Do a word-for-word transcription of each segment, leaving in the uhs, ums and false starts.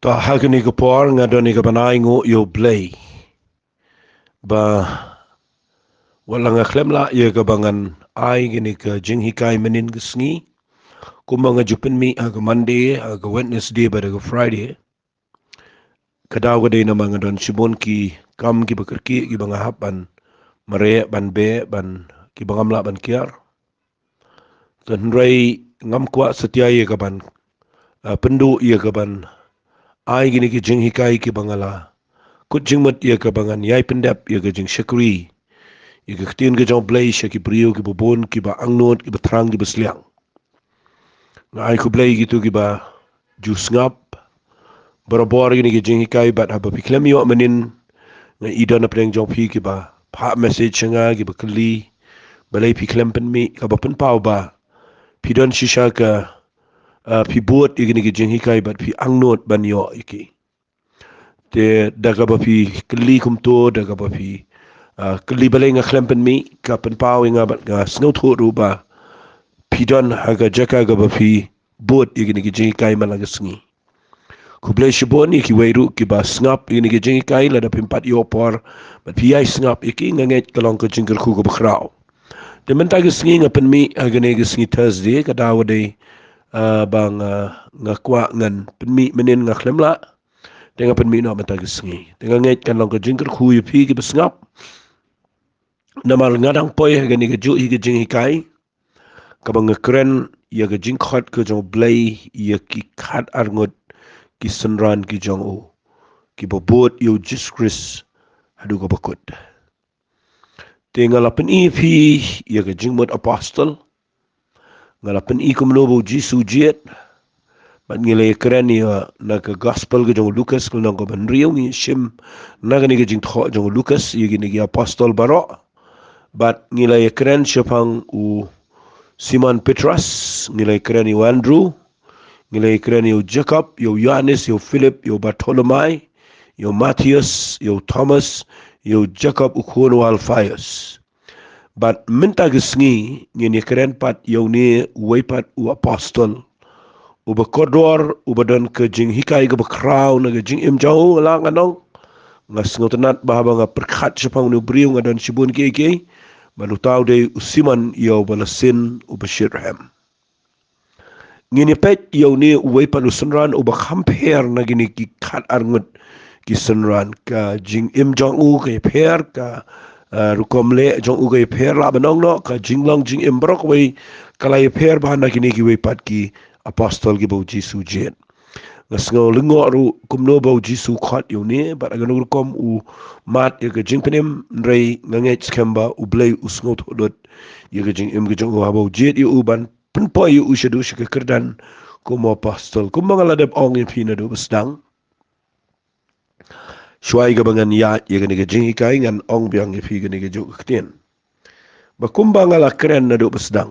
Ta ha kane ka por nga don ïa ka ban ai nguh ïa U Blei ba wat la nga khlem lah ïa ka ba ngan ai kane ka jinghikai mynnin ka sngi, kumba nga ju pynmih ha ka Monday, ha ka Wednesday bad ha ka Friday. Ka daw ka dei namar nga don shibun ki kam kiba kyrkieh kiba nga hap ban mareh, ban beh, ban kiba ngam lah ban kiar. Hynrei ngam kwah satia ïa ka ban, ah, pynduh ïa ka ban ai kine ki jinghikai kiba nga la kut jingmut ïa ka ba ngan ïai pyndep ïa ka jingshakri ïa ka ktien ka jong U Blei sha ki briew kiba bun, kiba angnud, kiba thrang, kiba sliang. Nga ai khublei ïa kito kiba ju sngap barabor ïa kine ki jinghikai, bad haba phi khlem ïoh mynnin, nga i don na pdeng jong phi kiba phah message sha nga, kiba kylli balei phi khlem pynmih, kaba pynpaw ba phi don shisha ka, ah, phi bud ïa kine ki jinghikai bad phi angnud ban ïoh ïa ki. Te da kaba phi kylli kumto, da kaba phi, ah, kylli balei nga khlem pynmih, ka pynpaw ïa nga bad nga sngewthuh ruh ba phi don ha ka jaka kaba phi bud ïa kine ki jinghikai man la ka sngi. Khublei shibun ïa kiwei ruh kiba sngap ïa kine ki jinghikai, lada phim pat ïoh por bad phi ïai sngap ïa ki, nga ngeit ka long ka jingkyrkhu kaba khraw. Te mynta ka sngi nga pynmih ha kane ka sngi Thursday, ka daw ka dei, ah, ba nga, nga kwah ngan pynmih mynnin nga khlem lah. Te nga pynmih noh mynta ka sngi. Te nga ngeit kan long ka jingkyrkhu ïa phi kiba sngap. Namar nga dang poi ha kane kajuh hi ka jinghikai kaba nga kren ïa ka jingkhot ka jong U Blei ïa ki khatar ngut ki synran ki jong u, kiba bud ïa U Jisu Khrist haduh kaba kut. Te nga la pyni ïa phi ïa ka jingmut apostol. Nga la pyni kumno ba U Jisu u jied. Bad ngi la ïakren ïa na ka gospel ka jong u Lukas, ka lynnong kaba hynriew, ngi shim na kane ka jingthoh jong u Lukas ïa kine ki apostol baroh. Bad ngi la ïakren shaphang u Simon Petros, ngi la ïakren ïa u Andrew, ngi la ïakren ïa u Jakob, ïa u Ïoannis, ïa u Philip, ïa u Bartholomai, ïa u Matthias, ïa u Thomas, ïa u Jakob u khun u Alphaeus. Bad mynta ka sngi ngin ïakren pat ïa une uwei pat u apostol uba kordor, uba don ka jinghikai kaba khraw na ka jingim jong u. La nga ong, nga sngewtynnat ba haba nga pyrkhat shaphang une u briew nga don shibun kiei kiei. Bad uta u dei u Simon ïa uba la sin uba shitrhem. Ngin ïa peit ïa une uwei pat u synran uba kham pher na kine ki khatar ngut ki synran. Ka jingim jong u ka ïapher, ka, ah, rukom leh jong u ka ïapher, lah ban ong noh, ka jinglong jingim baroh kawei ka la ïapher bha na kine kiwei pat ki apostol kiba U Jisu u jied. Nga sngew lyngngoh ruh kumno ba U Jisu u khot ïa une, bad ha kano ka rukom u mad ïa ka jingpynim, hynrei nga ngeit skhem ba U Blei u sngewthuh lut ïa ka jingim ka jong u haba u jied ïa u ban pynpoi ïa u shaduh sha ka kyrdan kum u apostol. Kumba nga la dep ong ïa phi naduh ba sdang, shuwa ïa kaba ngan ïaid ïa kane ka jinghikai, ngan ong biang ïa phi kane kajuh ka ktien. Ba kumba nga la kren naduh ba sdang,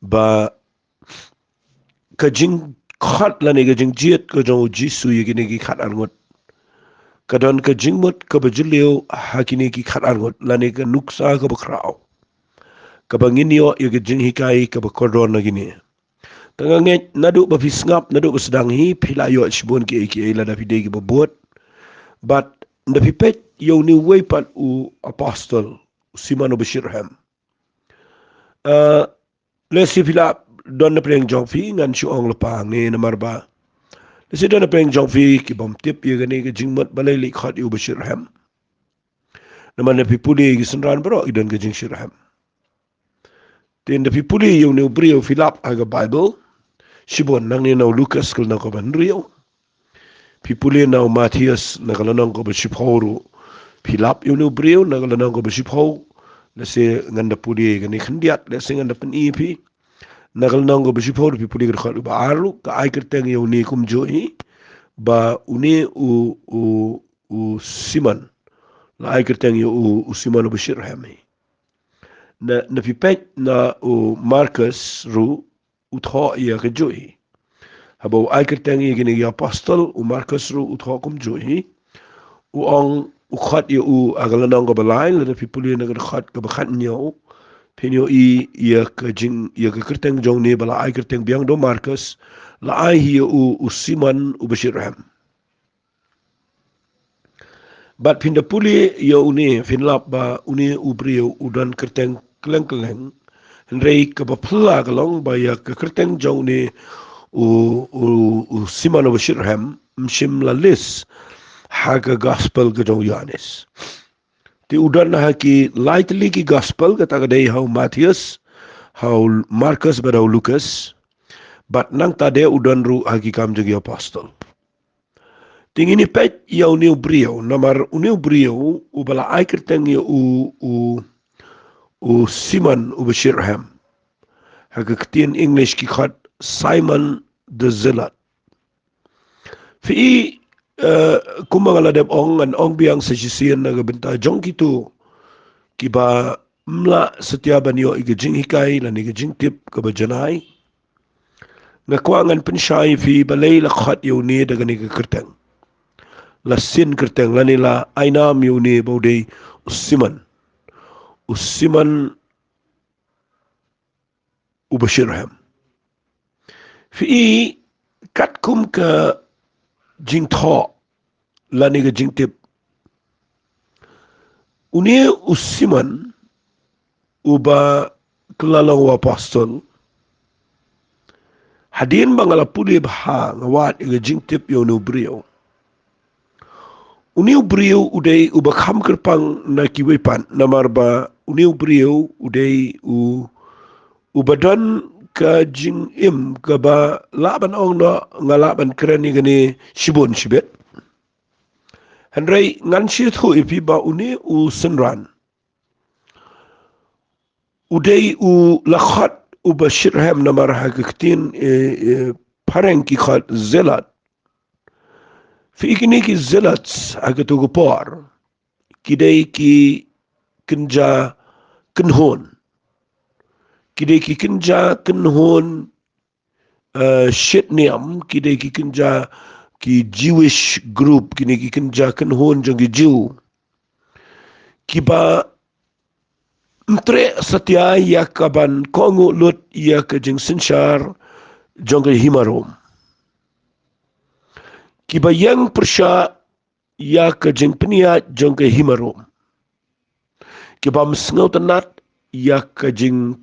ba ka jingkhot lane ka jingjied ka jong U Jisu ïa kine ki khatar ngut ka don ka jingmut kaba jylliew ha kine ki khatar ngut, lane ka nuksa kaba khraw kaba ngin ïoh ïa ka jinghikai kaba kordor na kine. Te nga ngeit naduh ba phi sngap, naduh ba sdang hi, phi la ïoh shibun kiei kiei lada phi dei kiba bud. Bad lada phi peit ïa une uwei pat u apostol, u Simon uba shitrhem. Ah, lehse phi la don na pdeng jong phi, ngan shu ong lypa ngi namar ba lehse don na pdeng jong phi kibym tip ïa kane ka jingmut balei leit khot ïa uba shitrhem. Namar lada phi pule ïa ki synran baroh ki don ka jingshitrhem. Te lada phi pule ïa une u briew, phi lap ha ka Baibl, shibun, nangne na u Lukas ka lynnong kaba hynriew, phi pule na u Matthias na ka lynnong kaba shiphew ruh, phi lap ïa une u briew na ka lynnong kaba shiphew. Lehse ngan da pule ïa kane khyndiat, lehse ngan da pyni ïa phi. Na ka lynnong kaba shiphew ruh phi pule ka dkhot kaba ar ruh, ka ai kyrteng ïa une kumjuh hi, ba une u, u, u Simon, la ai kyrteng ïa u, u Simon uba shitrhem hi. Na, lada phi peit na u Markus ruh u thoh ïa kajuh hi. Haba u ai kyrteng ïa kine ki apostol, u Markus ruh u thoh kumjuh hi. U ong, u khot ïa u ha ka lynnong kaba lai, lada phi pule na ka dkhot kaba khathynñiew, phin ïohi ïa ka jing, ïa ka kyrteng jong une ba la ai kyrteng biang da u Markus, la ai hi ïa u, u Simon uba shitrhem. Bad phin da pule ïa une, phin lap ba une u briew u don kyrteng kylleng kylleng. Hynrei kaba phylla ka long ba ïa ka kyrteng jong une u, u, u Simon uba shitrhem, ym shym la list ha ka gospel ka jong u Ïohannes. Te u don ha ki lai tylli ki gospel, kata ka dei ha u Mathaios, ha u Markos bad ha u Lukas. Bad nangta de u don ruh ha ki Kam jong ki Apostol. Te ngin ïa peit ïa une u briew, namar une u briew uba la ai kyrteng ïa u, u, u Simon uba shitrhem. Ha ka ktien English ki khot Simon the Zealot. Phi i, eh, kumba nga la dep ong, ngan ong biang sa shisien na ka bynta jong kito kiba ym lah satia ban ïoh ïa ka jinghikai lane ka jingtip kaba janai. Nga kwah ngan pynshai ïa phi balei la khot ïa une da kane ka kyrteng. La sien kyrteng lane la ai nam ïa une ba u dei u Simon. U Simon uba shitrhem. Phi i, katkum ka jingthoh lane ka jingtip, une u Simon uba kylla long u apostol, hadien ba nga la pule bha, nga wad ïa ka jingtip ïa une u briew. Une u briew u dei uba kham kyrpang na kiwei pat, namar ba une u briew u dei u, uba don ka jingim kaba lah ban ong noh, nga lah ban kren ïa kane shibun shibit. Hynrei ngan sngewthuh ïa phi ba une u synran u dei u la khot uba shitrhem, namar ha ka ktien, eh, eh, phareng ki khot zealot. Phi i, kine ki zealots ha kato ka por ki dei ki kynja kynhun. Ki dei ki kynja kynhun, eh, shit niam, ki dei ki kynja, ki Jewish group, kine ki kynja kynhun jong ki Jiw. Kiba ym treh satia ïa kaban kohnguh lut ïa ka jingsynshar jong ka hima Rom. Kiba ïeng pyrshah ïa ka jingpynïaid jong ka hima Rom. Kiba ym sngewtynnat ïa ka jing,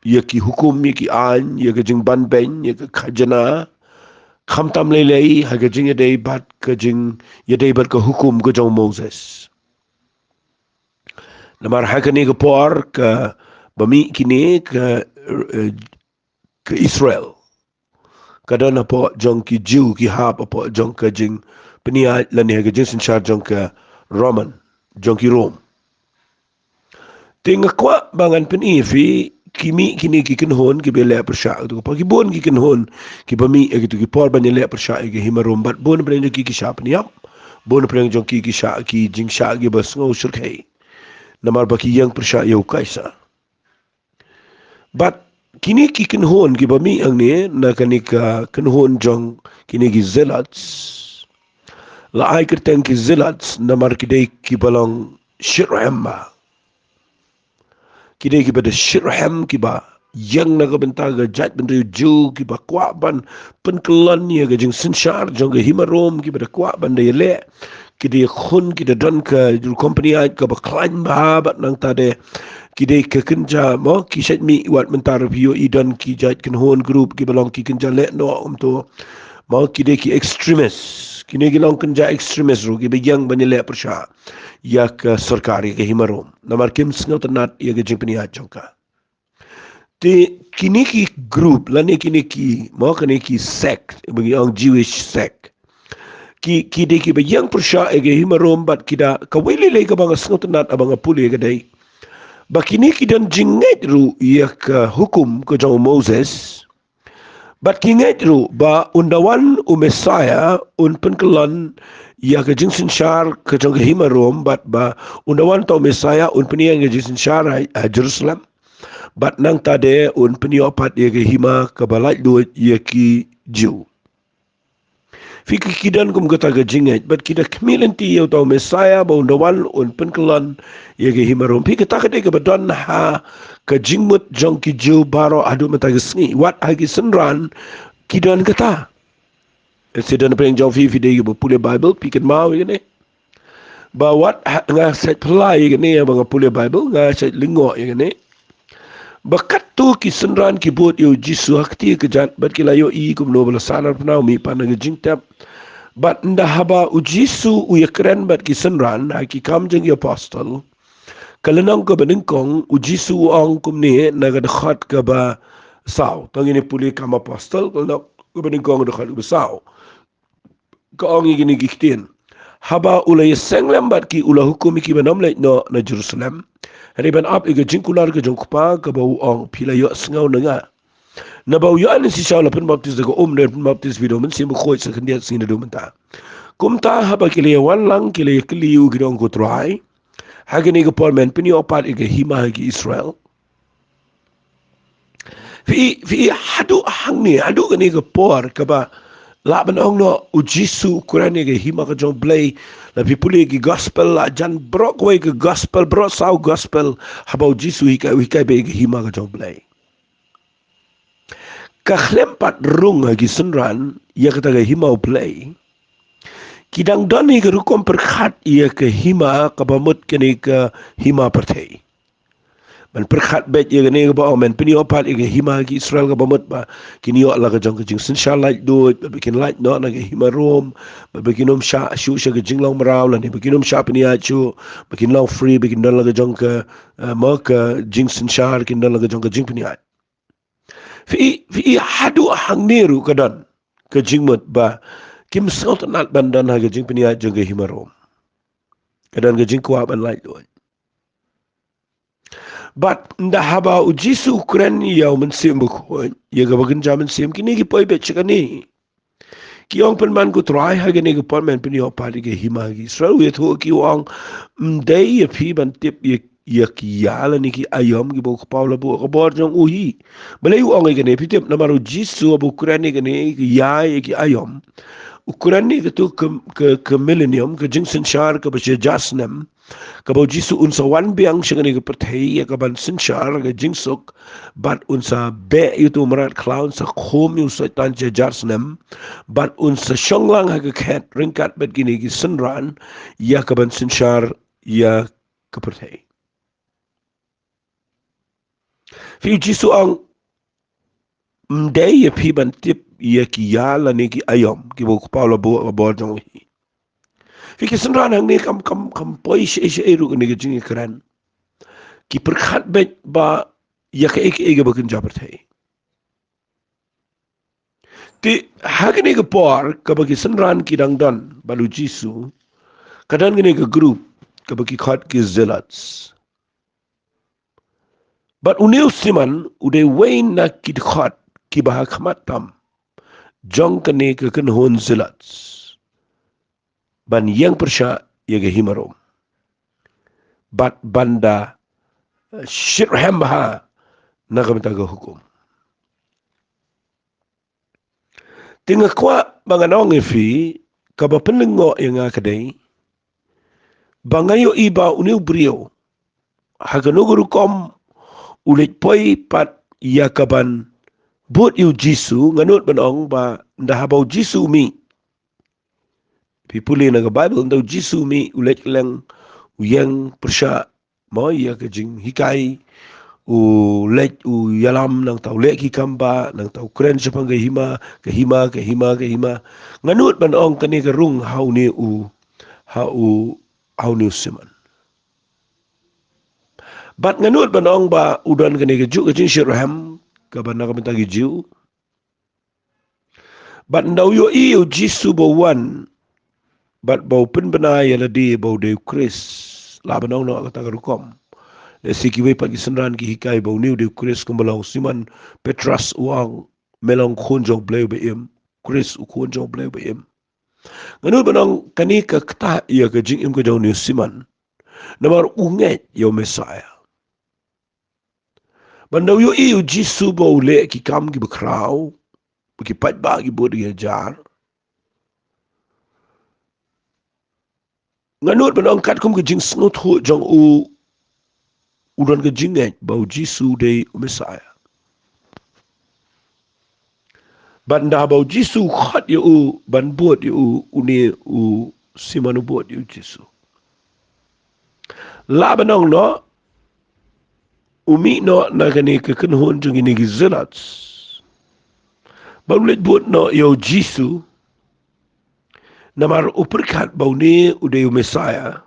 ïa ki hukum, ïa ki aiñ, ïa ka jingbanbeiñ, ïa ka khajna, khamtam lei lei ha ka jingïadei bad ka jingïadei bad ka hukum ka jong u Moses. Namar ha kane ka por kaba mih kine ka, eh, ka Israel ka don hapoh jong ki Jiw, ki hap hapoh jong ka jingpynïaid lane ha ka jingsynshar jong ka Roman, jong ki Rom. Te nga kwah ba ngan pyni ïa phi, ki mih kine ki kynhun kiba leh pyrshah ïa kato ka por, ki bun ki kynhun kiba mih ha kito ki por ban ïaleh pyrshah ïa ka hima Rom, bad bun pyrshah jong ki ki shah pynïap, bun pyrshah jong ki ki shah ki jingshah kiba sngew shyrkhei. Namar ba ki ïeng pyrshah ïa u Kaisar. Bad kine ki kynhun kiba mih hangne, na kane ka kynhun jong kine ki zealots, la ai kyrteng ki zealots namar ki dei kiba long shitrhem bha. Ki dei kiba da shitrhem, kiba ïeng na ka bynta ka jaitbynriew Jiw, kiba kwah ban pynkyllon ïa ka jingsynshar jong ka hima Rom, kiba da kwah ban da ïaleh. Ki dei khun, ki da don ka rukom pynïaid kaba khlaiñ bha, bad nangta de ki dei ka kynja, mo, ki shait mih wat mynta ruh phi ïohi don ki jait kynhun group kiba long ki kynja leh noh kumto. Mo, ki dei ki extremist. Kine ki long kynja extremist ruh, kiba ïeng ban ïaleh pyrshah ïa ka sorkar, ïa ka hima Rom, namar kim sngewtynnat ïa ka jingpynïaid jong ka. Te kine ki group lane kine ki, mo, kine ki sect, ba ngi ong Jewish sect, ki, ki dei kiba ïeng pyrshah ïa ka hima Rom, bad ki da, kawei lei lei kaba nga sngewtynnat haba nga pule ka dei ba kine ki don jingngeit ruh ïa ka hukum ka jong u Moses. Bad ki ngeit ruh ba un da wan u Messiah un pynkyllon ïa ka jingsynshar ka jong ka hima Rom, bad ba un da wan uta u Messiah un pynïeng ïa ka jingsynshar ha, ha Jerusalem. Bad nangta de un pynïoh pat ïa ka hima kaba laitluid ïa ki Jiw. Phi, ki, ki don kum kata ka jingngeit, bad ki da khmih lynti ïa uta u Messiah ba un da wan un pynkyllon ïa ka hima Rom. Phi, kata ka dei kaba don ha ka jingmut jong ki Jiw baroh haduh mynta ka sngi. Wat ha ki synran Ki don kata. Te don pyrshang jong phi, phi dei ba pule Bible, phi kynmaw ïa kane. Ba wat ha-, nga sait phylla ïa kane, ba nga pule Bible, nga sait lyngngoh ïa kane. Ba katto ki synran ki bud ïa u Jisu ha kti kjat, bad ki la ïohi kumno ba la sahnarphna u mih pat na ka jingtep. Bad ynda haba u Jisu u ïakren bad ki synran, ha Ki Kam jong ki Apostol, ka lynnong kaba nyngkong, u Jisu u ong kumne na ka dkhot kaba saw. To ngin ïa pule Kam Apostol, ka lynnong kaba nyngkong, dkhot kaba saw. Ka ong ïa kine ki ktien. Haba u la ïaseng lem bad ki, u la hukum ïa ki ban ym leit noh na Jerusalem, hynrei ban ap ïa ka jingkular ka jong U Kpa, kaba u ong, phi la ïohsngew na nga. Naba u Ïoannis Shisha u la pynbaptis da ka um, hynrei pynbaptis phi da u Mynsiem Bakhuid sa khyndiat sngi naduh mynta. Kumta haba ki la ïawan lang, ki la ïakylli ïa u, ki da ong, ko Trai, ha kane ka por men pynïoh pat ïa ka hima ha ki Israel? Phi, phi haduh hangne, haduh kane ka por kaba lah ban ong noh u Jisu u kren ïa ka hima ka jong U Blei. La phi pule ki gospel, la jan baroh kawei ka gospel, baroh saw gospel, haba u Jisu u hikai, u hikai beit ïa ka hima ka jong U Blei. Ka khlem pat rung ha ki synran ïa kata ka hima U Blei, ki dang don hi ka rukom pyrkhat ïa ka hima kaba mut kane ka hima pyrthei. Ban pyrkhat beit ïa kane kaba ong men pynïoh pat ïa ka hima ha ki Israel, kaba mut ba kin ïoh la ka jong ka jingsynshar laitluid, ba kin lait noh na ka hima Rom, ba kin ym shah shuh sha ka jinglong mraw, lane ba kin ym shah pynïaid shuh, ba kin long free, ba kin don la ka jong ka, eh, mo ka jingsynshar, kin don la ka jong ka jingpynïaid. Phi, phi haduh hangne ruh ka don ka jingmut ba kim sngewtynnat ban don ha ka jingpynïaid jong ka hima Rom. Ka don ka jingkwah ban laitluid. Bad ynda haba u Jisu u kren ïa u Mynsiem Bakhuid, ïa kaba kynja mynsiem, kine ki poi beit sha kane. Ki ong, pynban ko Trai, ha kane ka por men pynïoh pat ïa ka hima ha ki Israel. U ïathuh ïa ki, u ong, ym dei ïa phi ban tip ïa, ïa ki ïa lane ki aïom kiba U Kpa u la buh ha ka bor jong u hi. Balei u ong ïa kane, phi tip? Namar u Jisu haba u kren ïa kane, ïa ki ïa, ïa ki aïom, u kren ïa kato ka, ka, ka millennium, ka jingsynshar kaba shi hajar snem, kaba u Jisu un sa wan biang sha kane ka pyrthei ïa kaban synshar ka jingsuk, bad un sa beh ïa uto u mrad khlaw, un sa khum ïa u Soitan shi hajar snem, bad un sa shong lang ha ka khet ryngkat bad kine ki synran ïa kaban synshar ïa ka pyrthei. Phi, u Jisu u ong, ym dei ïa phi ban tip ïa ki ïa lane ki aïom kiba U Kpa u la buh ha ka bor jong u hi. Phi, ki synran hangne kam, kam, kam poi shaei shaei ruh kane ka jingïakren. Ki pyrkhat beit ba ïa kaei kaei kaba kynja pyrthei. Te ha kane ka por kaba ki synran ki dang don bad u Jisu, ka don kane ka group kaba ki khot ki zealots. Bad une u Simon u dei uwei na ki dkhot kiba ha khmat tam jong kane ka kynhun zealots ban ïeng pyrshah ïa ka hima Rom, bad ban da, eh, shitrhem bha na ka bynta ka hukum. Te nga kwah ba ngan ong ïa phi, kaba pynlyngngoh ïa nga ka dei ba nga ïohi ba une u briew, ha kano ka rukom, u leit poi pat ïa kaban bud ïa u Jisu. Nga nud ban ong ba ynda haba u Jisu u mih, phi pule na ka Baibl, ynda u Jisu u mih, u leit kylleng, u ïeng pyrshah, mo, ïa ka jinghikai, u leit u ïalam, nangta u leh ki kam bah, nangta u kren shaphang ka hima, ka hima, ka hima, ka hima. Nga nud ban ong kane ka rung ha une u, ha u, ha une u Simon. Bad nga nud ban ong ba u don kane kajuh ka jingshitrhem kaba na ka bynta ki Jiw. Bad ynda u ïohi ïa u Jisu ba u wan, bad ba u pynbna ïa lade ba u dei u Khrist, lah ban ong noh kata ka rukom. Lehse kiwei pat ki synran ki hikai ba une u dei u Khrist, kumba long u Simon Petros u ong, me long u Khun jong u Blei uba im, Khrist u Khun jong u Blei uba im. Nga nud ban ong kane ka ktah ïa ka jingim ka jong une u Simon. Namar u ngeit ïa u Messaïah. Bad ynda u ïohi ïa u Jisu ba u leh ki kam kiba khraw, ba ki paidbah ki bud ki hajar, nga nud ban ong katkum ka jingsngewthuh jong u, u don ka jingngeit ba u Jisu u dei u Messaïah. Bad ynda haba u Jisu u khot ïa u ban bud ïa u, une u Simon u bud ïa u Jisu. La ban ong noh, u mih noh na kane ka kynhun jong kine ki zealots. Bad u leit bud noh ïa u Jisu. Namar u pyrkhat ba une u dei u Messiah,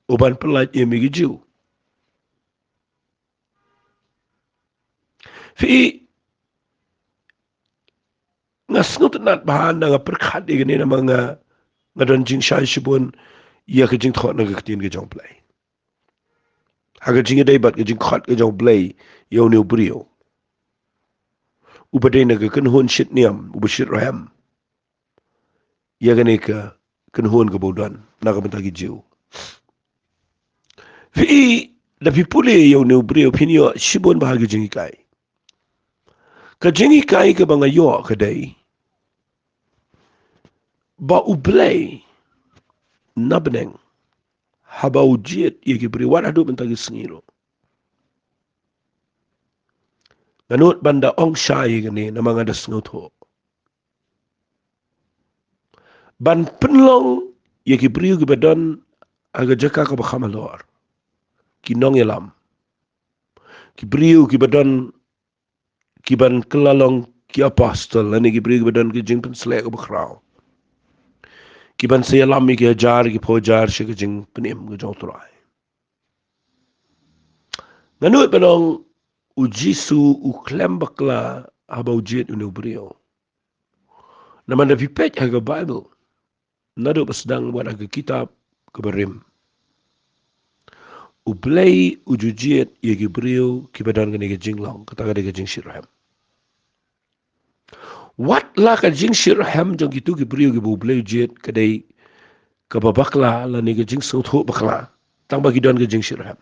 u ban pyllait ïa me ki Jiw. Phi, nga sngewtynnat bha, nga pyrkhat ïa kane namar nga, nga don jingshai shibun ïa ka jingthoh na ka ktien ka jong U Blei. Ha ka jingïadei bad ka jingkhot ka jong U Blei ïa une u briew uba dei na ka kynhun shit niam, uba shit rhem ïa kane ka kynhun kaba u don na ka bynta ki Jiw. Phi, da phi pule ïa une u briew phin ïoh shibun bha ka jinghikai. Ka jinghikai kaba nga ïoh ka dei ba U Blei na bneng, haba u jied ïa ki briew, wat haduh mynta ki sngi ruh, nga nud ban da ong shai ïa kane namar nga da sngewthuh, ban pynlong ïa ki briew kiba don ha ka jaka kaba kham halor, ki nongïalam, ki briew kiba don, ki ban kylla long ki apostol, lane ki briew kiba don ki jingpynsleh kaba khraw, ki ban sa ïalam ïa ki hajar ki phew hajar sha ka jingpynim ka jong U Trai. Nga nud ban ong, u Jisu u khlem bakla haba u jied une u briew. Namar da phi peit ha ka Baibl, naduh ba sdang wat ha ka kitab kaba rim, U Blei u ju jied ïa ki briew kiba don kane ka jinglong, kata ka dei ka jingshit rhem. Wat la ka jingshit rhem jong kito ki briew kiba U Blei u jied ka dei kaba bakla lane ka jingsngewthuh bakla, tang ba ki don ka jingshit rhem.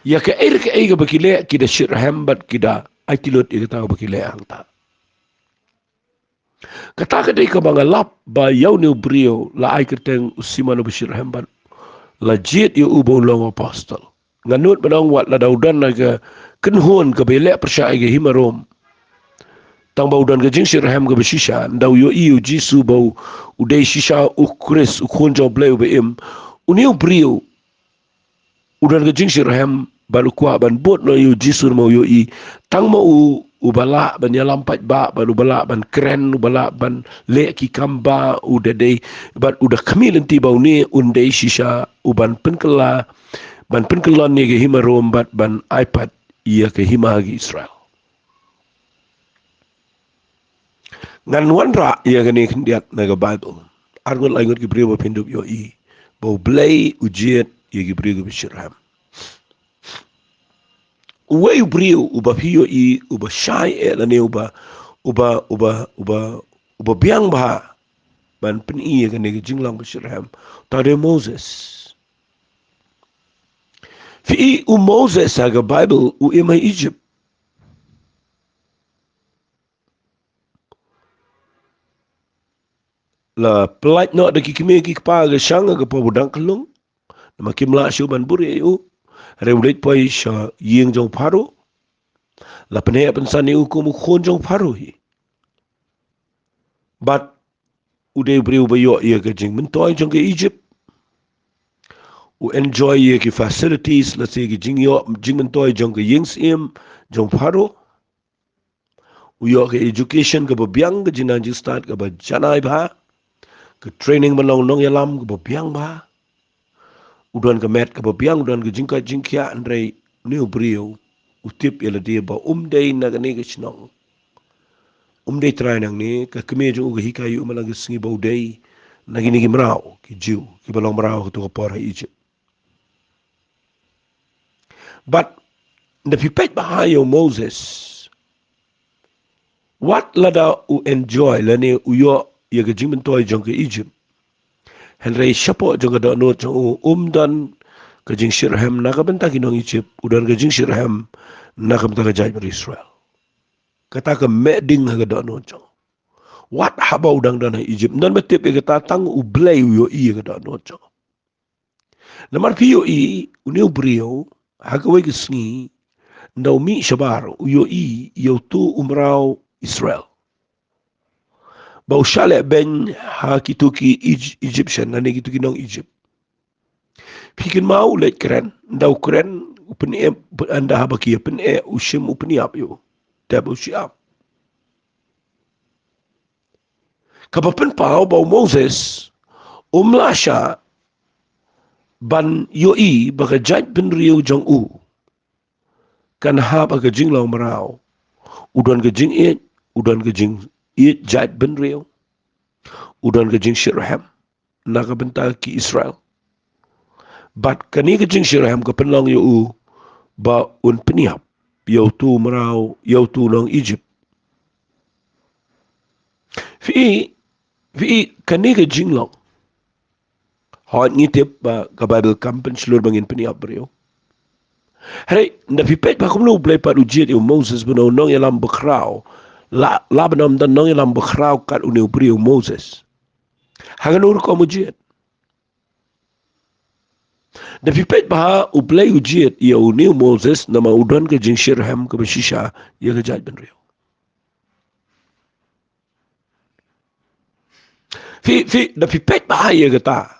Ïa kaei re kaei kaba ki leh, ki da shit rhem bad ki da aiti lut ïa kata kaba ki leh hangta. Kata ka dei kaba nga lap ba ïa une u briew la ai kyrteng u Simon uba shit rhem bad la jied ïa u ba u long apostol. Nga nud ban ong, wat lada u don ha ka kynhun kaba ïaleh pyrshah ïa ka hima Rom, tang ba u don ka jingshit rhem kaba shisha, ynda u ïohi ïa u Jisu ba u, u dei shisha u Khrist, u Khun jong U Blei uba im, une u briew u don ka jingshit rhem bad u kwah ban bud noh ïa u Jisu namar u ïohi tang ma u uba lah ban ïalam paidbah, bad uba lah ban kren, uba lah ban leh ki kam ba u da dei, bad u da khmih lynti ba une un dei shisha u ban pynkylla, ban pynkyllon ïa ka hima Rom bad ban ai pat ïa ka hima ha ki Israel. Ngan wanrah ïa kane khyndiat na ka Baibl. Arngut laingut ki briew ba phin dup ïohi ba U Blei u jied ïa ki briew kiba shit rhem. Uwei u briew uba phi ïohi uba shai eh lane uba, uba, uba, uba, uba biang bha ban pyni ïa kane ka jinglong ba shit rhem, uta u dei u Moses. Phi i, u Moses ha ka Baibl u im ha Egypt. La pyllait noh da ki kmie ki kpa ha ka shang ha ka por ba u dang khyllung, namar kim lah shuh ban buhrieh ïa u. Hynrei u leit poi sha ïing jong u Pharaoh. La pynheh pynsan ïa u kum u khun jong u Pharaoh hi. Bad u dei u briew uba ïoh ïa ka jingmyntoi jong ka Egypt. U enjoy ïa ki facilities, lane ki jingïoh jingmyntoi jong ka ïing syiem jong u Pharaoh. U ïoh ka education kaba biang, ka jingnang jingstad kaba janai bha, ka training ban long nongïalam kaba biang bha. U don ka met kaba biang, u don ka jingkoit jingkhiah, hynrei une u briew u tip ïa lade ba um dei na kane ka shnong. Um dei trai nangne, ka kmie jong u ka hikai ïa u man la ka sngi ba u dei na kine ki mraw, ki Jiw, kiba long mraw ha kato ka por ha Egypt. Bad ynda phi peit bha ïa u Moses, wat lada u enjoy lane u ïoh ïa ka jingmyntoi jong ka Egypt, hynrei shapoh jong ka dohnud jong u um don ka jingshit rhem na ka bynta ki nong Egypt, u don ka jingshit rhem na ka bynta ka jaitbynriew Israel. Kata ka meh ding ha ka dohnud jong u. Wat haba u dang don ha Egypt, ym don ba tip ïa kata, tang U Blei u ïohi ïa ka dohnud jong u. Namar phi ïohi, une u briew ha kawei ka sngi, ynda u mih shabar, u ïohi ïa uto u mraw Israel. Ba u shah leh beiñ ha kito ki Ij-, Egyptian, lane kito ki nong Egypt. Phi kynmaw u leit kren, ynda u kren, u pyneh, ynda haba ki ïa pyneh, u shim u pynïap ïa u. Te ba u shah ap. Kaba pynpaw ba u Moses, um lah shah ban ïohi ba ka jaitbynriew jong u kan hap ha ka jinglong mraw. U don ka jingïeit, u don ka jingïeit jaitbynriew. U don ka jingshitrhem na ka bynta ki Israel. Bad kane ka jingshitrhem ka pynlong ïa u ba un pynïap ïa uto u mraw, ïa uto u nong Egypt. Phi, phi, kane ka jinglong. Hooid ngi tip ba ka Baibl kam pynshlur ba ngin pynïap briew. Hynrei, ynda phi peit ba kumno u Blei pat u jied ïa u Moses ban long u nongïalam bakhraw. La, la ban ym don nongïalam bakhraw kat une u briew u Moses. Ha kano rukom u jied? Ynda phi peit ba ha u Blei u jied ïa une u Moses namar u don ka jingshitrhem kaba shisha ïa ka jaitbynriew. Phi, phi, ynda phi peit ba ha ïa kata,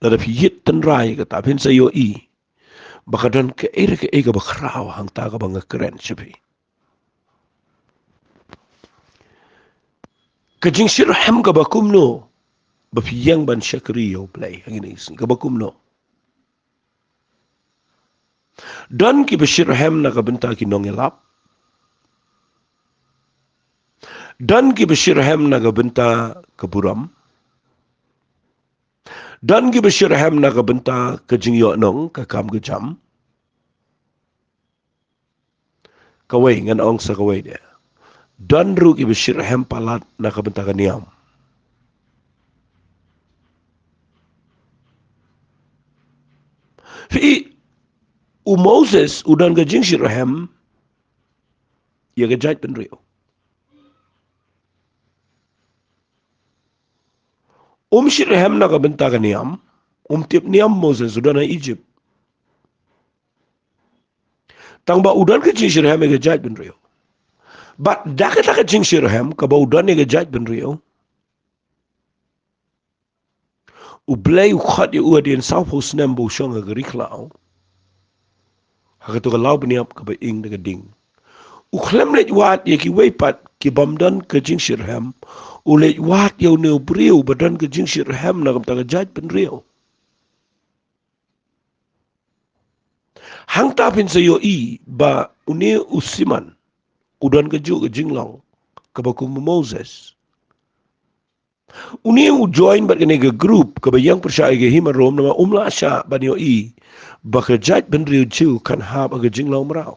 lada phi ïit tynrai ïa kata, phin sa ïohi ba ka don kaei re kaei kaba khraw hangta kaba nga kren sha phi. Ka jingshitrhem kaba kumno ba phi ïeng ban shakri ïa u Blei ha kine ki sngi, kaba kumno? Don kiba shitrhem na ka bynta ki nongïalap. Don kiba shitrhem na ka bynta ka burom. Don kiba shitrhem na ka bynta ka jingïohnong, ka kam ka jam. Kawei, ngan ong sa kawei de. Don ruh kiba shitrhem palat na ka bynta ka niam. Phi, u Moses u don ka jingshitrhem ïa ka jaitbynriew. Um shitrhem na ka bynta ka niam, um tip niam Moses, u don ha Egypt. Tang ba u don ka jingshitrhem ïa ka jaitbynriew. Bad da kata ka jingshitrhem kaba u don ïa ka jaitbynriew, u Blei u khot ïa u hadien sawphew snem ba u shong ha ka ri khlaw. Ha kato ka law bniap kaba ing da ka ding. U khlem leit wad ïa kiwei pat kibym don ka jingshitrhem. U leit wad ïa une u briew ba don ka jingshitrhem na ka bynta ka jaitbynriew. Hangta phin sa ïohi ba une u Simeon u don kajuh ka jinglong kaba kum u Moses. Une u join bad kane ka group kaba ïeng pyrshah ïa ka hima Rom namar um lah shah ban ïohi ba ka jaitbynriew Jiw kan hap ha ka jinglong mraw.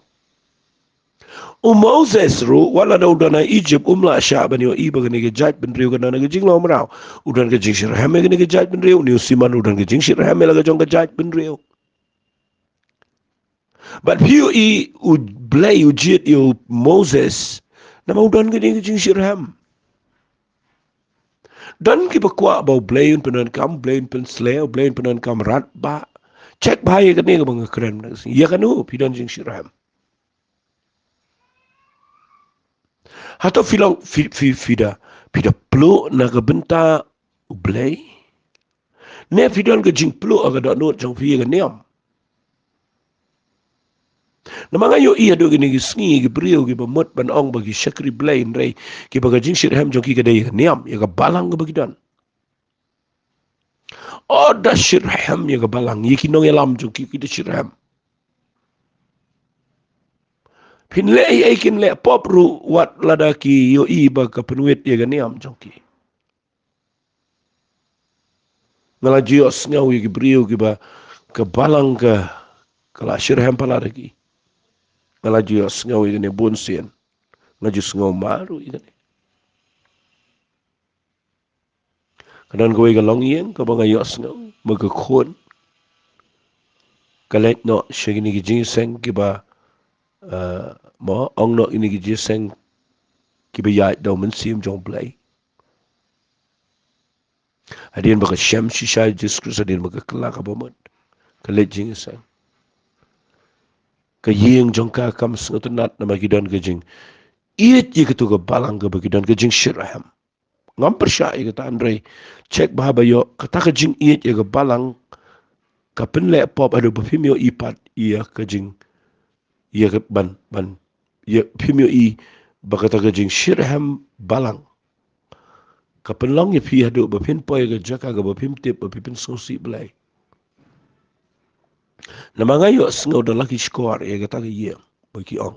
U Moses ruh, wat lada u don ha Egypt, um lah shah ban ïohi ba kane ka jaitbynriew kan don ha ka jinglong mraw. U don ka jingshitrhem ïa kane ka jaitbynriew, une u Simeon u don ka jingshitrhem ïa la ka jong ka jaitbynriew. Bad phi ïohi u Blei u jied ïa u Moses namar u don kane ka jingshitrhem. Don kiba kwah ba u Blei un pyndonkam, u Blei un pynsleh, u Blei un pyndonkam radbah. Check bha ïa kane kaba nga kren mynta ka sngi. Ïa kano phi don jingshitrhem? Hato phi long, phi, phi, phi da, phi da pluh na ka bynta u Blei? Ne phi don ka jingpluh ha ka dohnud jong phi ïa ka niam? Namar nga ïohi haduh kine ki sngi ki briew kiba mut ban ong ba ki shakri Blei, hynrei kiba ka jingshitrhem jong ki ka dei ïa ka niam, ïa ka balang kaba ki don. Oh, da shitrhem ïa ka balang, ïa ki nongïalam jong ki ki da shitrhem. Phin leh ei ei kin leh pop ruh wat lada ki ïohi ba ka pynwit ïa ka niam jong ki. Nga la ju ïohsngew ïa ki briew kiba ka balang ka, ka la shitrhem palat ha ki. Nga la ju ïohsngew ïa kane bun sien. Nga ju sngew ma ruh ïa kane. Ka don kawei ka longïing kaba nga ïohsngew ba ka khun ka leit noh sha kine ki jingïaseng kiba, eh, mo, ong noh kine ki jingïaseng kiba ïaid da u Mynsiem jong u Blei. Hadien ba ka shem shisha ïa u Jisu Khrist, hadien ba ka kylla kaba mut, ka leit jingïaseng. Ka ïing jong ka kam sngewtynnat namar ki don ka jing, ïeit ïa katu ka balang kaba ki don ka jingshit rhem. Ngam pyrshah ïa kata, hynrei check bha ba ïoh kata ka jingïeit ïa ka balang ka pynleh pop haduh ba phim ïohi pat ïa ka jing, ïa ka ban, ban, ïa phim ïohi ba kata ka jingshit rhem balang ka pynlong ïa phi haduh ba phin poi ïa ka jaka kaba phim tip, ba phi pynsngewsih Blei. Namar nga ïohsngew da la ki shkor ïa kata ka ïing ba ki ong,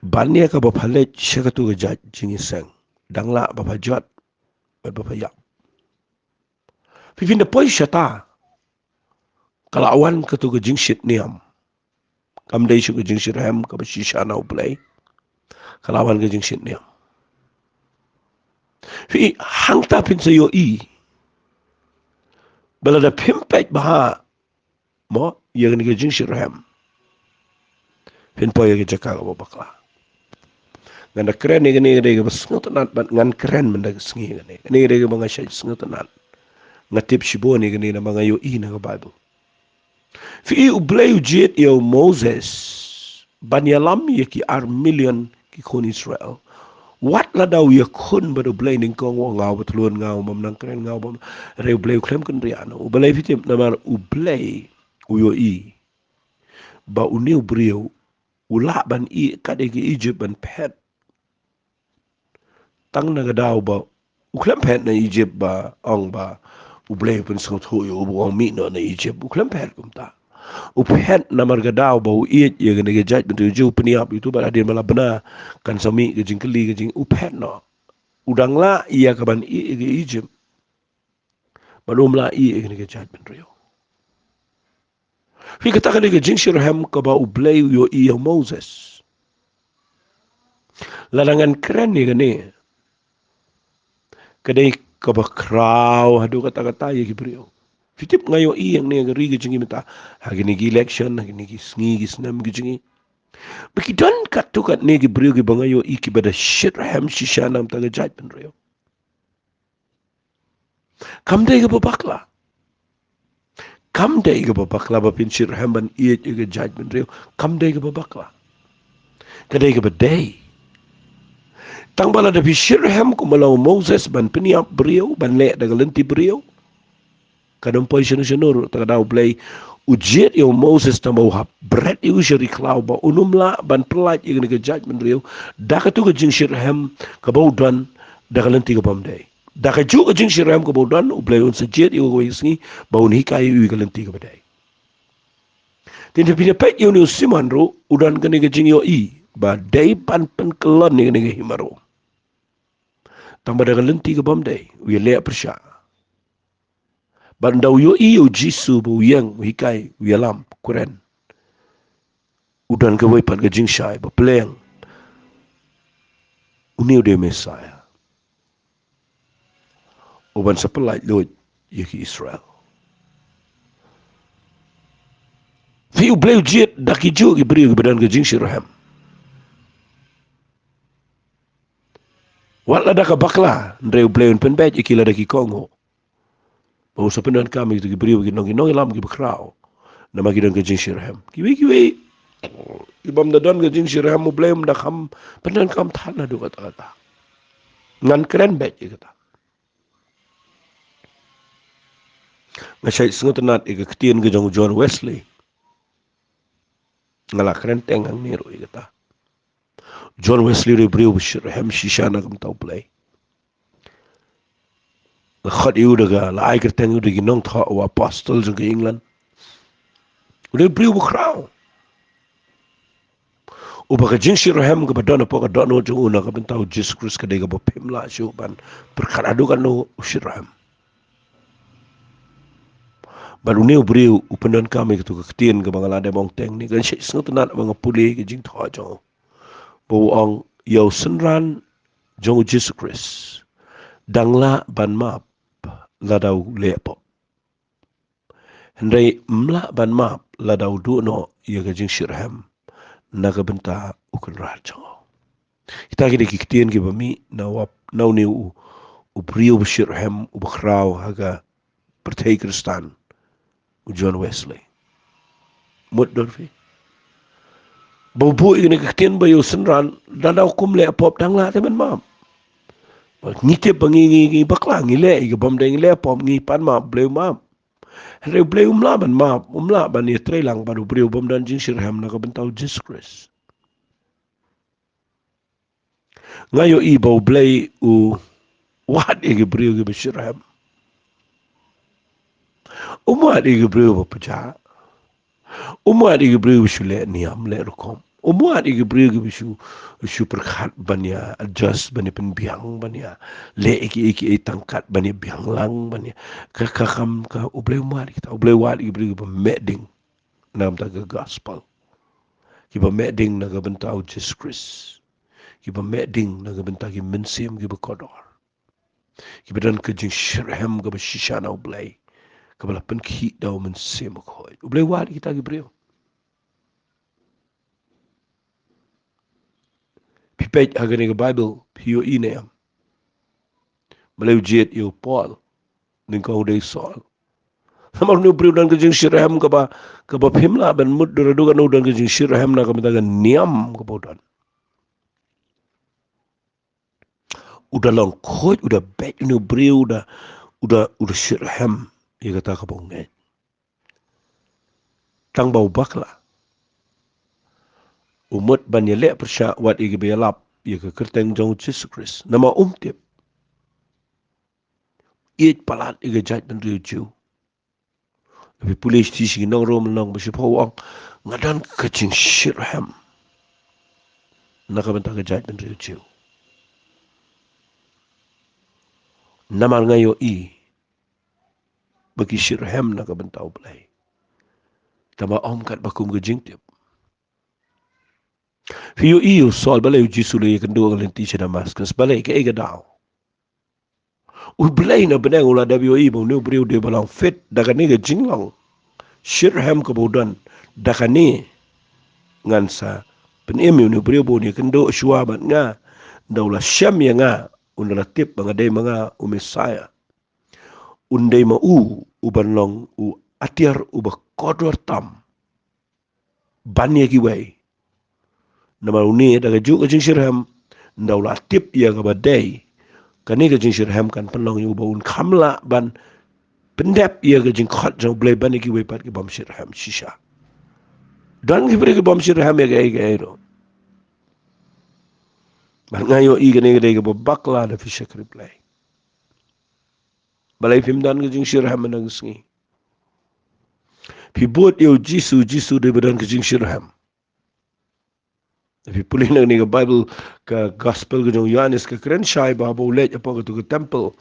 ban ïa kaba pha leit sha katu ka jait jingïaseng, dang lah ba pha jot bad ba pha ïap. Phi, phin da poi shata, ka la wan katu ka jingshit niam. Kam dei shuh ka jingshit rhem kaba shisha na U Blei. Ka la wan ka jingshit niam. Phi, hangta phin sa ïohi ba lada phim peit bha, mo, ïa kane ka jingshit rhem, phin poi ïa ka jaka kaba bakla. Ngan da kren ïa kane ka dei kaba sngewtynnat bad ngan kren mynta ka sngi ïa kane. Kane ka dei kaba nga shait sngewtynnat. Nga tip shibun ïa kane namar nga ïohi na ka Baibl. Phi, U Blei u jied ïa u Moses ban ïalam ïa ki ar million ki khun Israel. Wat lada u ïakhun bad U Blei nyngkong, u ong nga uba tlun, nga uba ym nang kren, nga uba ym, hynrei U Blei u khlem kynriah noh. U Blei, phi tip namar U Blei u ïohi ba une u briew u lah ban ïeh kat ïa ka Egypt ban phet. Tang na ka daw ba u khlem phet na Egypt ba ong ba U Blei u pynsngewthuh ïa u ba u ong mih noh na Egypt. U khlem phet kumta. U phet namar ka daw ba u ïeit ïa kane ka jaitbynriew, u pynïap ïa uto bad hadien ba la bna kan sa mih ka jingkylli ka jing, u phet noh. U dang lah ïa ka ban ïeh ïa ka Egypt. Bad um lah ïeh ïa kane ka jaitbynriew. Phi, kata ka dei ka jingshit rhem kaba U Blei u ïohi ïa u Moses. Lada ngan kren ïa kane, ka dei kaba khraw haduh katta katta ïa ki briew. Phi tip, nga ïohi ïa kane ka ri ka jong ngi mynta, ha kine ki election, ha kine ki sngi ki snem ki jong ngi, ba ki don katto katne ki briew kiba nga ïohi kiba da shit rhem shisha na ka bynta ka jaitbynriew. Kam dei kaba bakla. Kam dei kaba bakla ba phin shit rhem ban ïeit ïa ka jaitbynriew. Kam dei kaba bakla. Ka dei kaba dei. Tang ba lada phi shit rhem kumba long u Moses ban pynïap briew, ban leh da ka lynti briew, kan ym poi shano shano ruh. Te ka daw U Blei u jied ïa u Moses tang ba u hap bret ïa u sha ri khlaw ba un ym lah ban pyllait ïa kane ka jaitbynriew da katu ka jingshit rhem kaba u don da ka lynti kaba ym dei. Da kajuh ka jingshit rhem kaba u don, U Blei un sa jied ïa u kawei ka sngi ba un hikai ïa u ïa ka lynti kaba dei. Te phin da peit ïa une u Simon ruh, u don kane ka jingïohi ba dei ban pynkyllon ïa kane ka hima Rom. Tang ba da ka lynti kaba ym dei u ïaleh pyrshah. Bad ynda u ïohi ïa u Jisu ba u ïeng, u hikai, u ïalam, u kren, u don kawei pat ka jingshai ba pleng, une u dei u Messaïah uban sa pyllait luid ïa ki Israel. Phi, U Blei u jied da kijuh ki briew kiba don ka jingshit rhem. Wat lada ka bakla, hynrei U Blei un pynbeit ïa ki lada ki kohnguh. Ba u sa pyndonkam ïa kito ki briew, ki nong, ki nongïalam kiba khraw, namar ki don ka jingshit rhem. Kiwei kiwei kiba ym da don ka jingshit rhem, U Blei um da kham pyndonkam than haduh katta katta. Ngan kren beit ïa kata. Nga shait sngewtynnat ïa ka ktien ka jong u John Wesley. Nga la kren teng hangne ruh ïa kata. John Wesley u dei u briew ba shit rhem shisha na ka bynta U Blei. La khot ïa u da ka, la ai kyrteng ïa u da ki nongthoh, u apostle jong ka England. U dei u briew ba khraw. Uba ka jingshit rhem kaba don hapoh ka dohnud jong u na ka bynta u Jisu Khrist ka dei kaba phim lah shuh ban pyrkhat haduh katno u shit rhem. Bad une u briew u pyndonkam ïa katu ka ktien kaba nga la dep ong teng ne, nga shait sngewtynnat ba nga pule ka jingthoh jong u. Ba u ong, ïa u synran jong u Jisu Khrist dang lah ban map lada u leh pop. Hynrei ym lah ban map lada u duh noh ïa ka jingshit rhem na ka bynta u Kynrad jong u. Kita ki dei ki ktien kiba mih na u ap-, na une u, u briew ba shit rhem, uba khraw ha ka pyrthei Khristan, u John Wesley. Mut don phi? Ba u buh ïa kane ka ktien ba ïa u synran, lada u kum leh pop dang lah te ban map. Ngi tip ba ngi, ngi, ngi bakla, ngi leh ïa ka bym dei, ngi leh pop, ngi pan map, Blei u map. Hynrei Blei um lah ban map, um lah ban ïatreilang bad u briew bym don jingshitrhem na ka bynta u Jisu Khrist. Nga ïohi ba u Blei u wad ïa ki briew kiba shitrhem. Um wad ïa ki briew ba pjah. Um wad ïa ki briew ba shu leh niam, leh rukom. Um wad ïa ki briew kiba shu, shu pyrkhat ban ïa adjust, ban ïa pynbiang, ban ïa leh ïa ki, ïa ki, ïa tang kat, ban ïa biang lang, ban ïa ka, ka kam ka u Blei um wad ïa kita, u Blei u wad ïa ki briew kiba meh ding na ka bynta ka gospel. Kiba meh ding na ka bynta u Jisu Khrist. Kiba meh ding na ka bynta ki mynsiem kiba kordor. Kiba don ka jingshitrhem kaba shisha na u Blei. Kaba la pynkhih da u Mynsiem Bakhuid. U Blei u wad ïa kita ki briew. Phi peit ha kane ka Baibl, phi ïohi ne em? Balei u jied ïa u Paul, nyngkong u dei Saul? Namar une u briew u don ka jingshitrhem kaba, kaba phim lah ban mutdur haduh katno u don ka jingshitrhem na ka bynta ka niam kaba u don. U da long khuid, u da beit, une u briew u da, u da, u da shitrhem ïa kata kaba u ngeit. Tang ba u bakla, u mut ban ïaleh pyrshah wat ïa kiba ïalap ïa ka kyrteng jong u Jisu Khrist. Namar um tip. Ïeit palat ïa ka jaitbynriew Jiw. Phi pule sha ki nong Rom lynnong ba shiphew, u ong, nga don ka jingshitrhem na ka bynta ka jaitbynriew Jiw. Namar nga ïohi ba ki shitrhem na ka bynta u Blei. Tangba ym katba kum ka jingtip. Phi ïohi u Saul, balei u Jisu u la ïakynduh ha ka lynti sha Damaskus, balei, kaei ka daw? U Blei na bneng u la dep ïohi ba une u briew u dei ba long fit da kane ka jinglong shitrhem kaba u don. Da kane ngan sa pynim ïa une u briew ba un ïakynduh shuwa bad nga. Da u la shem ïa nga, un da la tip ba nga dei ma nga u Messaïah. Un dei ma u uban long u atiar uba kordor tam ban ïa kiwei. Namar une da kajuh ka jingshitrhem, da u la tip ïa kaba dei, kane ka jingshitrhem kan pynlong ïa u ba un kham lah ban pyndep ïa ka jingkhot jong u Blei ban ïa kiwei pat ki bym shitrhem shisha. Don ki briew ki bym shitrhem ïa kaei kaei ruh. Bad nga ïohi kane ka dei kaba bakla da phi shakri Blei. Balei phim don ka jingshitrhem mynta ka sngi? Phi bud ïa u Jisu, u Jisu dei ba don ka jingshitrhem. Phi pule na kane ka Baibl, ka Gospel ka jong u Ïoannis, ka kren shai ba haba u leit hapoh katu ka temple,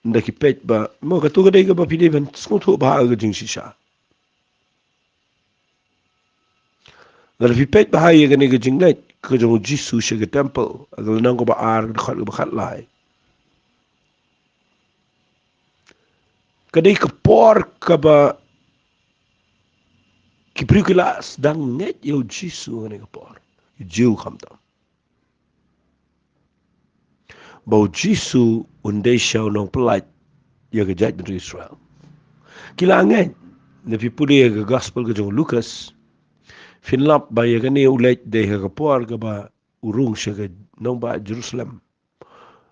ynda ki peit ba, mo, katu ka dei kaba phi dei ban sngewthuh bha ka jingshisha. Lada phi peit bha ïa kane ka jingleit ka jong u Jisu sha ka temple, ha ka lynnong kaba ar, ka dkhot kaba khatlai, ka dei ka por kaba ki briew ki la sdang ngeit ïa u Jisu ha kane ka por. Ki Jiw khamtam. Ba u Jisu un dei sha u nongpyllait ïa ka jaitbynriew Israel. Ki la ngeit, lada phi pule ïa ka Gospel ka jong u Lukas, phin lap ba ïa kane u leit dei ha ka por kaba u rung sha ka nongbah Jerusalem.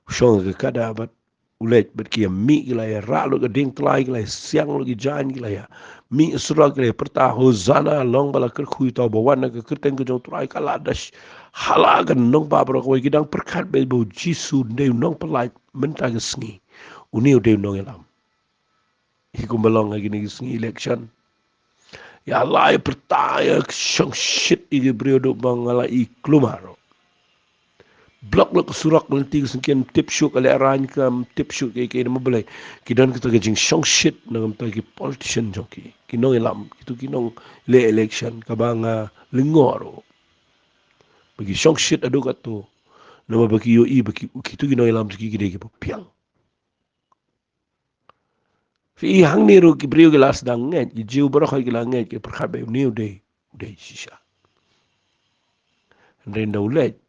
U shong ha ka kada bad u leit bad ki ïa mih, ki la ïa rah lut ka dieng tlai, ki la ïa siang lut ki jaiñ, ki la ïa mih surok, ki la ïa pyrta, Hosanna, long ba la kyrkhu uta uba wan ha ka kyrteng ka jong u Trai, ka la da sh-, hala ka nongbah baroh kawei ki dang pyrkhat beit ba u Jisu un dei u nongpyllait mynta ka sngi. Une u dei u nongïalam. Hi kumba long ha kine ki sngi election. Ïa la ïa pyrta, ïa shongshit ïa ki briew, duh ba nga la i klumar. Block la ka surok, lynti ka syngkien, tip shuh ka lehraiñ, kam tip shuh kaei kaei, namar balei? Ki don kata ka jingshongshit na ka bynta ki politician jong ki, ki nongïalam, kitu ki nongleh election, kaba nga lyngngoh ruh ba ki shongshit haduh katto. Namar ba ki ïohi ba ki, kitu ki nongïalam jong ki ki dei kiba biang. Phi i hangne ruh ki briew ki la sdang ngeit, ki Jiw baroh kawei ki la ngeit, ki pyrkhat ba une u dei, u dei shisha. Hynrei ynda u leit,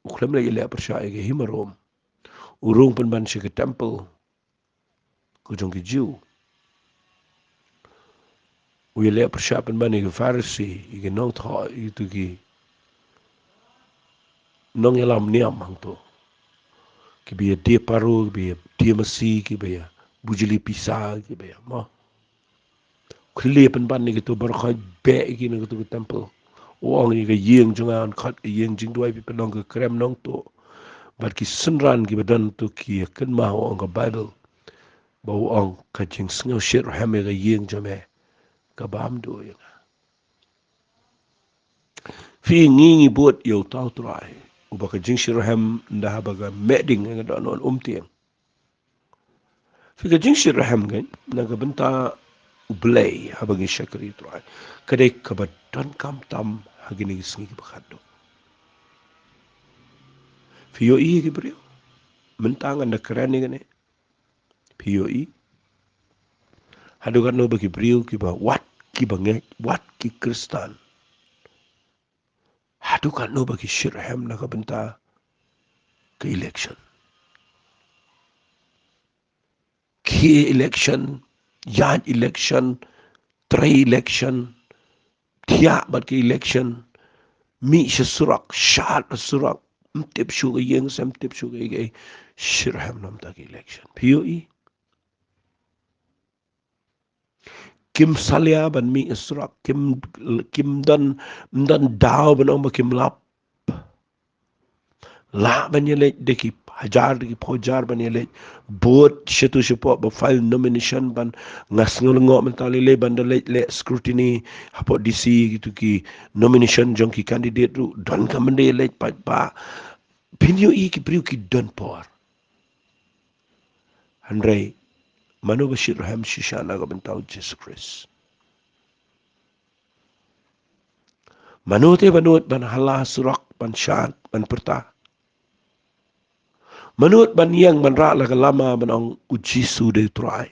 u khlem leit ïaleh pyrshah ïa ka hima Rom. U rung pynban sha ka temple ka jong ki Jiw. U ïaleh pyrshah pynban ïa ki Pharisi, ïa ki nongthoh, ïa kitu ki nongïalam niam hangto. Kiba ïa die paru, kiba ïa die masi, kiba ïa bujli pisa, kiba ïa mo. Khlieh pynban ïa kito baroh, beh ïa ki na kato ka temple. U ong ïa ka ïing jong nga yn khot ka ïing jingduwai, phi pynlong ka krem nongtuh. Bad ki synran kiba don to ki ïa kynmaw, u ong ka Baibl. Ba u ong ka jingsngew shitrhem ïa ka ïing jong me ka bam duh ïa nga. Phi, ngi ngi bud ïa uta u Trai uba ka jingshitrhem ynda haba ka meh ding ha ka dohnud um tieng. Phi, ka jingshitrhem ka na ka bynta U Blei haba ngi shakri Trai ka dei kaba donkam tam ha kine ki sngi kiba khatduh. Phi ïohi ïa ki briew mynta ngan da kren ïa kane. Phi ïohi haduh katno ba ki briew kiba wat kiba ngeit, wat ki Khristan, haduh katno ba ki shitrhem na ka bynta ka election. Khie election, ïaid election, trei election, thiah bad ka election, mih sha surok, shad sha surok, ym tip shuh ka ïing, ym tip shuh ka ei ka ei, shitrhem na ka bynta ka election. Phi ïohi, kim salia ban mih sha surok, kim, kim don, ym don daw ban ong ba kim lap. Lah ban ïaleit da ki hajar, da ki phew hajar ban ïaleit. Bud shato shapoh ba file nomination ban, nga sngew lyngngoh mynta lei lei ban da leit leh scrutiny hapoh D C, kito ki nomination jong ki candidate ruh don ka ban da ïaleit pat ba. Phin ïohi ki briew ki don por. Hynrei mano ba shitrhem shisha na ka bynta U Jisu Khrist? Mano te ba nud ban hala surok ban shad ban pyrta? Mano ban ïeng ban rah la ka lama ban ong U Jisu dei Trai?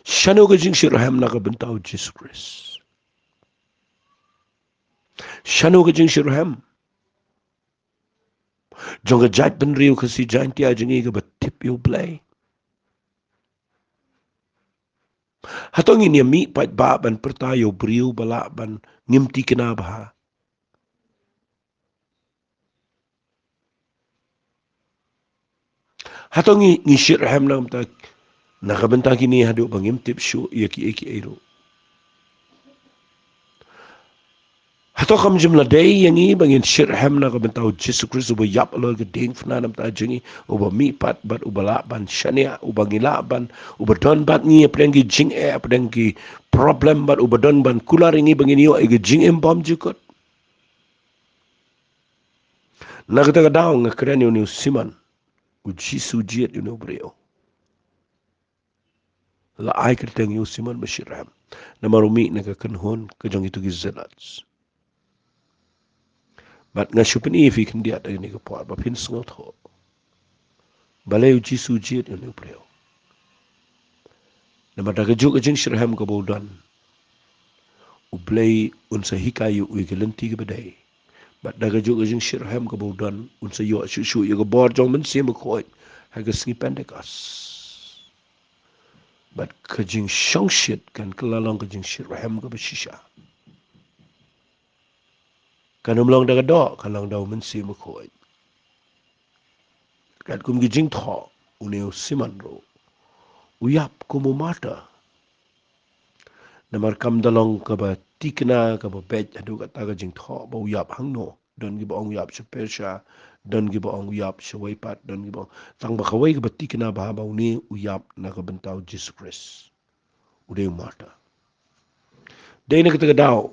Shano ka jingshitrhem na ka bynta U Jisu Khrist? Shano ka jingshitrhem jong ka jaitbynriew Khasi Jaiñtia jong ngi kaba tip ïa U Blei? Hato ngin ïa mih pat ba ban pyrta ïa u briew ba lah ban ngim tikna bha? Hato ngi, ngi shitrhem na ka bynta, na ka bynta kine haduh ba ngim tip shuh ïa kiei kiei ruh? Hato kam jin la dei ïa ngi ba ngin shitrhem na ka bynta U Jisu Khrist uba ïap halor ka diengphna na ka bynta jong ngi, uba mih pat bad uba lah ban shaniah, uba ngi lah ban, uba don bad ngi hapdeng ki jingeh, hapdeng ki problem bad uba don ban kular ïa ngi ba ngin ïoh ïa ka jingim bymjukut? Na kata ka daw nga kren ïa une u Simon, U Jisu jied ïa une u briew. La ai kyrteng ïa u Simon ba shitrhem namar u mih na ka kynhun ka jong kito ki zealots. Bad nga shu pyni ïa phi khyndiat ha kane ka por ba phin sngewthuh balei U Jisu jied ïa une u briew. Namar da kajuh ka jingshitrhem kaba u don, U Blei un sa hikai ïa u ïa ka lynti kaba dei. Bad da kajuh ka jingshitrhem kaba u don, un sa ïoh shuh shuh ïa ka bor jong U Mynsiem Bakhuid ha ka sngi Pentekost. Bad ka jingshongshit kan kylla long ka jingshitrhem kaba shisha. Kan ym long da ka doh, kan long da U Mynsiem Bakhuid. Katkum ki jingthoh, une u Simon ruh u ïap kum u martyr. Namar kam da long kaba tikna kaba beit haduh katta ka jingthoh ba u ïap hangno. Don kiba ong u ïap sha Persia, don kiba ong u ïap sha wei pat, don kiba ong. Tang ba kawei kaba tikna bha ba une u ïap na ka bynta U Jisu Khrist. U dei u martyr. Dei na kata ka daw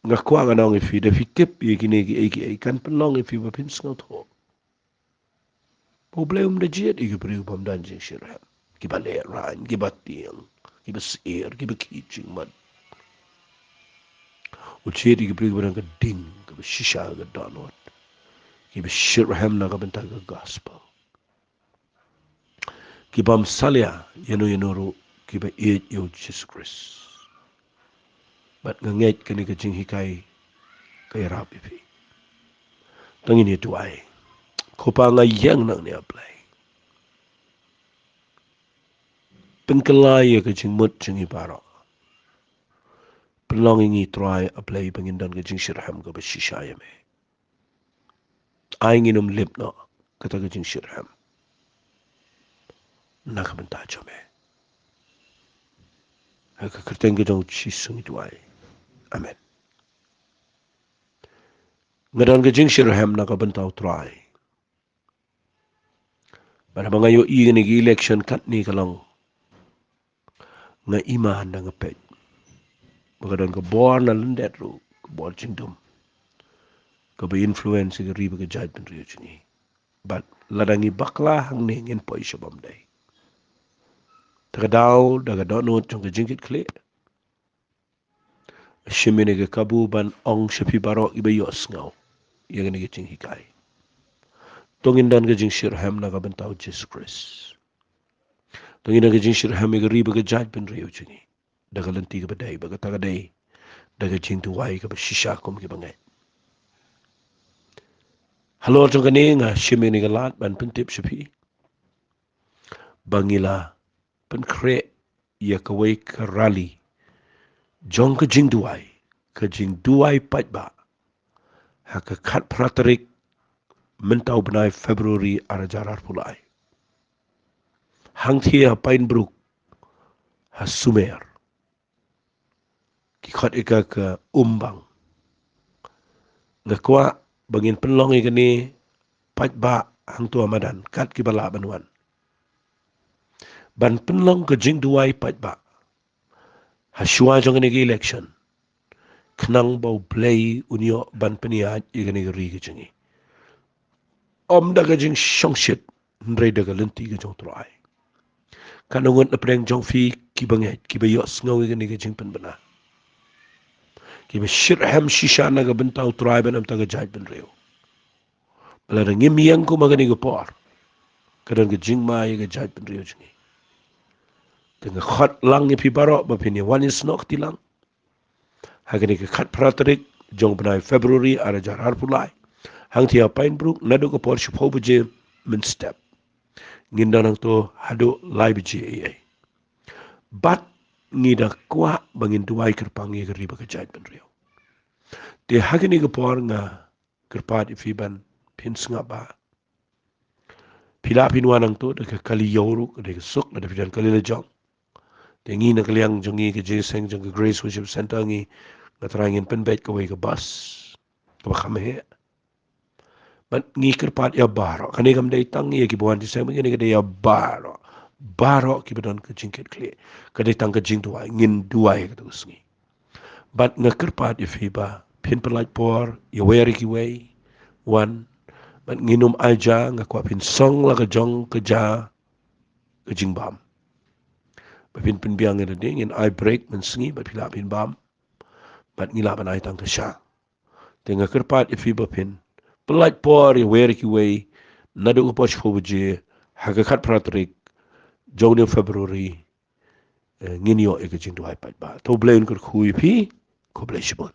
nga kwah ngan ong ïa phi, da phi tip ïa kine kiei kiei kan pynlong ïa phi ba phin sngewthuh ba U Blei um da jied ïa ki briew bym don jingshitrhem, kiba lehraiñ, kiba tieng, kiba syier, kiba khih jingmut. U jied ïa ki briew kiba don ka ding kaba shisha ha ka dohnud, kiba shitrhem na ka bynta ka gospel, ki bym salia ïano ïano ruh, kiba ïeit ïa U Jisu Khrist. Bad nga ngeit kane ka jinghikai ka ïarap ïa phi. To ngin ïa duwai. Ko Pa, nga ïeng nangne, A Blei, pynkylla ïa ka jingmut jong ngi baroh. Pynlong ïa ngi, Trai, A Blei, ba ngin don ka jingshitrhem kaba shisha ïa me. Ai ngin ym lip noh kata ka jingshitrhem na ka bynta jong me. Ha ka kyrteng ka jong u Jisu ngi duwai. Amen. Nga don ka jingshitrhem na ka bynta u Trai. Bad haba nga ïohi kane ka election katne ka long, nga iman da nga peit ba ka don ka bor na lyndet ruh, ka bor jingdum kaba influence ïa ka ri bad ka jaitbynriew jong ngi. Bad lada ngi bakla hangne ngin poi sha bymdei. Te ka daw da ka dohnud jong ka jingkitkhlieh, shim ïa kane ka kabu ban ong sha phi baroh kiba ïohsngew ïa kane ka jinghikai. To ngin don ka jingshitrhem na ka bynta u Jisu Khrist. To ngin don ka jingshitrhem ïa ka ri bad ka jaitbynriew jong ngi da ka lynti kaba dei, bad kata ka dei da ka jingduwai kaba shisha kum ki bangeit. Halor jong kane nga shim ïa kane ka lad ban pyntip sha phi ba ngi la pynkhreh ïa kawei ka rally jong ka jingduwai, ka jingduwai paidbah, ha ka khatphra tarik mynta u bnai February ar hajar arphew lai, hangthie ha Pine Brook, ha Sumer, ki khot ïa ka ka Umbang. Nga kwah ba ngin pynlong ïa kane paidbah hangto ha madan kat kiba lah ban wan, ban pynlong ka jingduwai paidbah ha shuwa jong kane ka election, khnang ba U Blei un ïoh ban pynïaid ïa kane ka ri ka jong ngi, ym da ka jingshongshit hynrei da ka lynti ka jong U Trai. Kan ngut na pdeng jong phi ki bangeit kiba ïohsngew ïa kane ka jingpynbna, kiba shitrhem shisha na ka bynta U Trai bad na ka bynta ka jaitbynriew, ba lada ngim ïeng kum ha kane ka por, ka don ka jingma ïa ka jaitbynriew jong ngi. Te nga khot lang ïa phi baroh ba phin ïa wan ïasnoh kti lang ha kane ka khatphra tarik jong u bnai February ar hajar arphew lai, hangthie ha Pine Brook naduh ka por shiphew baje mynstep. Ngin don hangto haduh lai baje eiei. Bad ngi da kwah ba ngin duwai kyrpang ïa ka ri bad ka jaitbynriew. Te ha kane ka por nga kyrpad ïa phi ban pynsngap ba phi lah phin wan hangto da ka kali ïew ruh, ka dei ka suk, lada phi don kali la jong. Te ngi na ka liang jong ngi, ka jingïaseng jong ka Grace Worship Centre, ngi, nga trai ngin pynbeit kawei ka bus kaba kham heh. Bad ngi kyrpad ïa baroh, kane kam dei tang ïa kiba wan jingïaseng, kane ka dei ïa baroh, baroh kiba don ka jingkitkhlieh. Ka dei tang ka jingduwai, ngin duwai ïa kato ka sngi. Bad nga kyrpad ïa phi ba phin pynlait por ïa wei re kiwei, wan, bad ngin ym ai ja, nga kwah phin song la ka jong ka ja ka jingbam. Ba phin pynbiang ïa lade, ngin ai break mynsngi bad phi lah phin bam, bad ngi lah ban ai tang ka sha. Te nga kyrpad ïa phi ba phin pynlait por ïa wei re kiwei naduh ka por shiphew baje ha ka khatphra tarik jong u February. Eh, ngin ïoh ïa ka jingduwai paidbah. To U Blei un kyrkhu ïa phi. Khublei shibun.